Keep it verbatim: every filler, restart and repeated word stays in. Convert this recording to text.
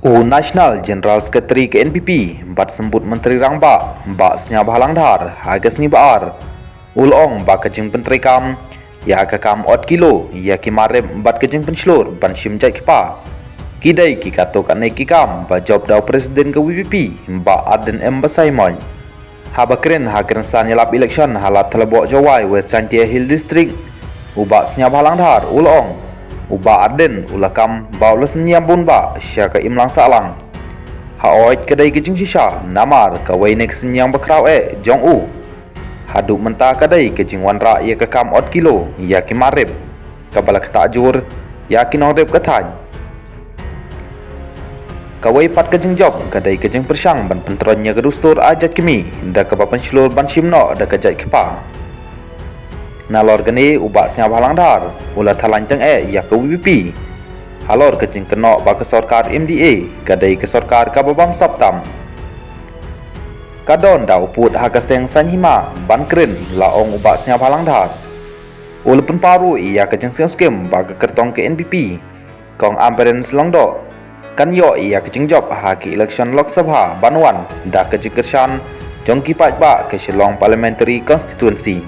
U National General Secretary ka N P P bad Symbud Myntri Rangbah, Bah Sniawbhalang Dhar, ha ka sngi Ba-ar, u la ong ba ka jingpyntreikam ïa ka kam ot kilo ïa ki marep bad ka jingpynshlur ban shim jait kpa, ki dei ki katto katne ki kam ba jop da u President ka V P P, Bah Ardent M Basaiawmoit. Haba kren ha ka rynsan ïalap election ha Ladthadlaboh Jowai, West Jaintia Hills District, u Bah Sniawbhalang Dhar u la ong, u Bah Ardent u la kam ba u la synñiam bun bah sha ka imlang sahlang. Hooid, ka dei ka jingshisha namar kawei na ki synñiang bakhraw eh jong u haduh mynta ka dei ka jingwanrah ïa ka kam ot kilo ïa ki marep, kaba la ktah jur ïa ki nongrep ka thaiñ. Kawei pat ka jingjop ka dei ka jingpyrshang ban pyntreikam ïa ka dustur ai jait kmie da kaba pynshlur ban shim noh da ka jait kpa. Nalor kane, u Bah Sniawbhalang Dhar u la thalang tyngeh ïa ka V P P halor ka jingkynnoh ba ka sorkar M D A ka dei ka sorkar kaba bamsap tam. Ka don da u pud ha ka seng saiñ hima ban kren, la ong u Bah Sniawbhalang Dhar. U la pynpaw ruh ïa ka jingsngewsih ba ka kyrtong ka N P P, Kong Ampareen Lyngdoh, kan ïoh ïa ka jingjop ha ka election Lok Sabha ban wan da ka jingkyrshan jong ki paidbah ka Shillong Parliamentary Constituency.